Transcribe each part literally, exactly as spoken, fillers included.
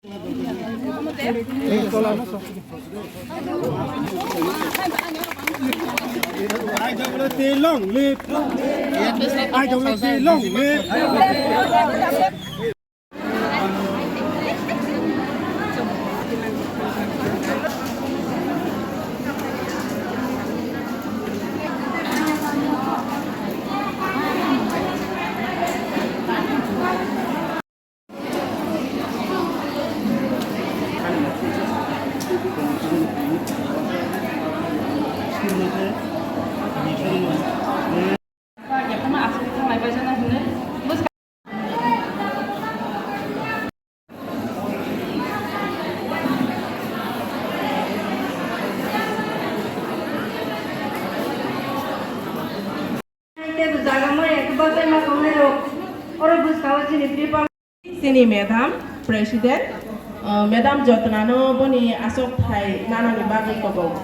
I W T long live. I W T long live. Tei bo jaga maya khe bachaima tongnairok. Oro bwskango chini Tripura. Chini madam president, uh, madam Jotnano boni aswk thai nanani bagwi kobok.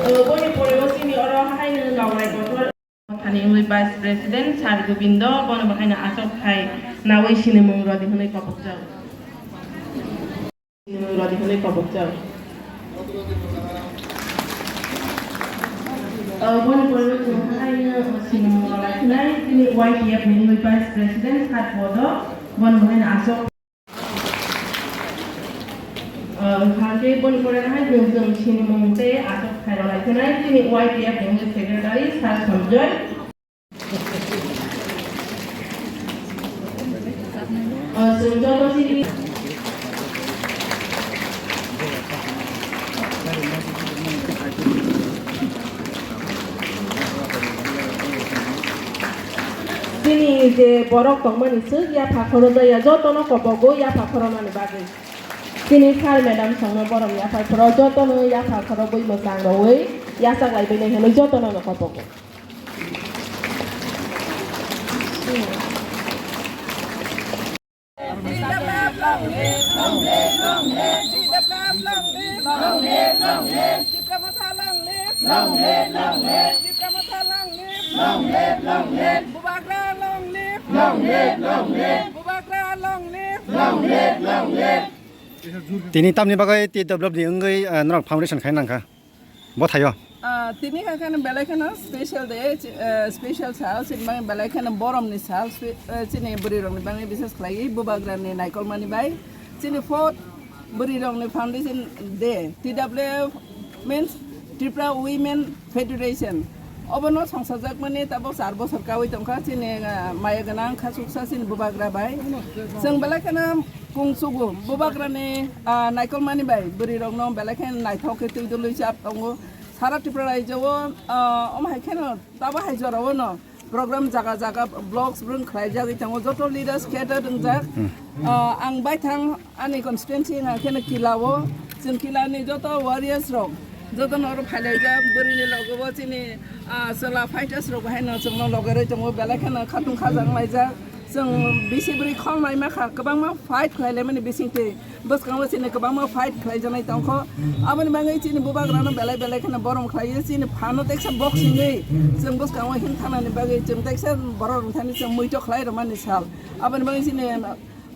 Uh, boni pore o chini oro haino nonglai kotor. Thani wngwi Vice President Sir Gobindo bono bo haino aswk thai nawi sinimung rwdi hwnwi kobokjak. Sinimung rwdi hwnwi kobokjak. O boni pore chwng haino sinimung rwlai khwnai chini Y T F ni wngwi Vice President Sir Bodo bono bo haino aswk. Hwnkhe boni pore hai chwng chini mung tei aswk khairok lai khwnai chini Y T F ni secretary Sir Sanjoy. Chwng joto chini Chini je borok tongmani swk yapha khoro jaya, jotono kobogo yapha khoroknani bagwi. Chini sir madam songno borom yapha khoro, jotono yapha khorokgwi mwchang rowi yachak lai bini hwnwi jotono no kobogo. Long live, long live. Long live, long live. Bubagra long live. Long live, long live. Bubagra long live. Long live, long live. Tini tamni bagwi T W F ni wngwi, ah, norok foundation khai nangkha. Bo thaio. Ah, tini kha kheno belai kheno special day, chi-, ah, special sal, chini bagwi belai kheno boromni sal, spe-, ah, chini bwrwi rokni bagwi bises khlaiwi Bubagrani naikolmani bai. Chini fourth bwrwi rokni foundation day, T W F means Tripura Women Federation. Obono songsajakmani tabuk char bosor kawi tongkha chini, ah, maya gwnang kha suksa chini Bubagra bai. Chwng belai kheno kungsugo Bubagrani, ah, naikolmani bai bwrwi rokno belai kheno naithok khe twi dului chap tongo. Sara Tripura raijo o, ah, omo hai kheno tabo hai jora o no program jaga jaga vlogs brung khlai jagwi tongo, joto leaders khe da wngjak. Ah, ang baithang ani constituency wngkha kheno Kila o, chwng Kila ni joto warriors rok, joto no oro phailaijak, bwrwi ni logo o chini, ah, chwla fighters rok haino chwngno logarwi tongo, belai kheno khatung khajak laijak. Chwng bisi bwrwi khol naima kha, kwbangma fight khlai laimani bisingtwi. Bwskango chini kwbangma fight khlaijaknai tongkho. Aboni bagwi chini Bubagrano belai belai kheno borom khlaio. Chini phano teksa boxing wi chwng bwskango himthanani bagwi chwng teksa borok rwngthani chwng muito khlai rwmani sal. Aboni bagwi chini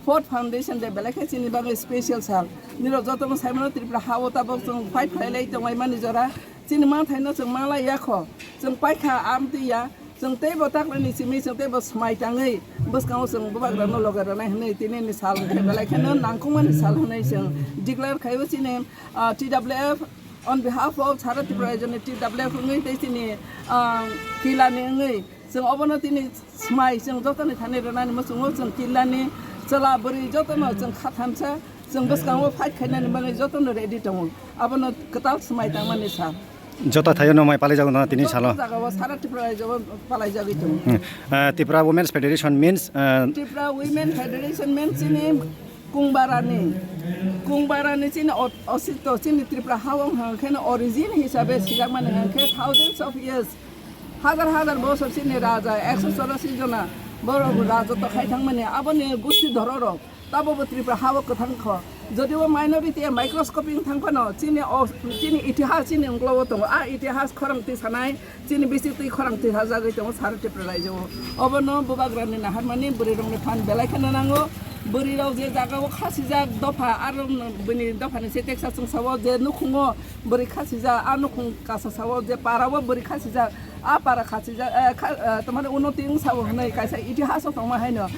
fourth foundation day belai khe chini bagwi special sal. Nirok jotono saimano Tripura ha-o tabuk chwng fight khlai lai tonglaimani jora. Chini manthaino chwng ma lai ya kho. Chwng paikha amtwi ya. Chwng teibo taklani simi chwng teibo swmai tangwi bwskango chwng Bubagrano loge rwnai hwnwi tini ni sal wngkhe belai kheno nangkukmani sal hwnwi chwng declare khaio chini, ah, T W F on behalf of Sara Tripura rajyoni T W F wngwi tei chini, ah, Kilani wngwi chwng obono tini swmai chwng jotoni thani rwnani muchungo chwng Kilani chwla bwrwi jotono chwng kha thansa chwng bwskango fight khainani bagwi jotono ready tongo abono kwtal swmai tangmani sal. Jota thaio no mai palai jago na tini salo. Joto jagao Sara Tripura rajyo palaijagwi tongo. Hmm. Ah, Tripura Women's Federation means, ah, Tripura Women Federation means chini Kungbarani, Kungbarani chini ot-, ositto chini Tripura ha-o hwnkhe no origin hisabe sijakmani hwnkhe thousands of years, hajar hajar bosor chini raja ekso chorasi jona borok rajotw khai thangmani aboni gusti dhororok. Tabo bo Tripura ha-o kwthang kho. Jodi o minority a microscopic thang phano chini o, chini itihas chini unglo o tongo. A itihas khorang twi sanai, chini bisi twi khorang twi sajagwi tongo sara Tripura rajyo o. Obono bubagrani naharmani bwrwi rokni phan belai kheno nango. Bwrwi rok je jaga o khasijak dopha, aro bini dopha ni se teksa chwng sao je nukhungo bwrwi khasijak, a nukhung kasa sao je para o bwrwi khasijak, a para khasijak, eh, kha-, eh, tamani unnoti wng sao hwnwi kaisa itihas o tongma haino.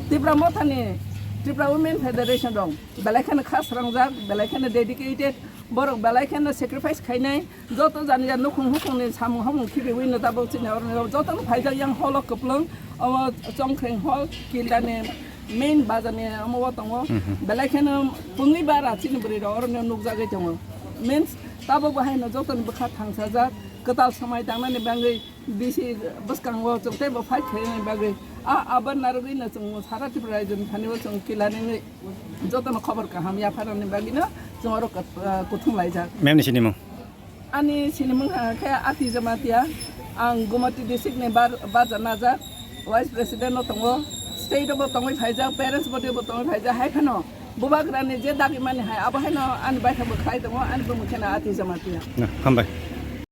Tipra Mothani, Tripura Women Federation rok belai kheno kha srangjak, belai kheno dedicated, borok belai kheno sacrifice khainai, joto jani jani nukhung hukhungni samung hamung khibiwi no tabuk chini oro joto no phaijak yang holo kwplwng, omo Chongkhreng hall, Kildani main bazar ni omo o tongo, belai kheno pungwi bara chini bwrwi rok oro no nukjagwi tongo, means tabuk bo haino joto ni bwkha thangsajak, kwtal swmai tangnani bangwi. Bisi bwskango chwng teibo fight khainani bagwi a abar narwgwino chwng sara Tripura rajyoni thani o chwng kila nini jotono khobor kaham yapharani bagwino chwng oro kwt-, ah, kuthum laijak. Ma'am ni sinimung? Ani sinimung ha khe Ati Jamatia, ang Gumati district ni bar-, Barja Najak, vice president no tongo, state bo tongwi phaijak, parents body bo tongwi phaijak, hai phano bubagrani je dagi mani hai abo haino ani baithang bo khlai tongo, ani bumung kheno Ati Jamatia. Na, hambai.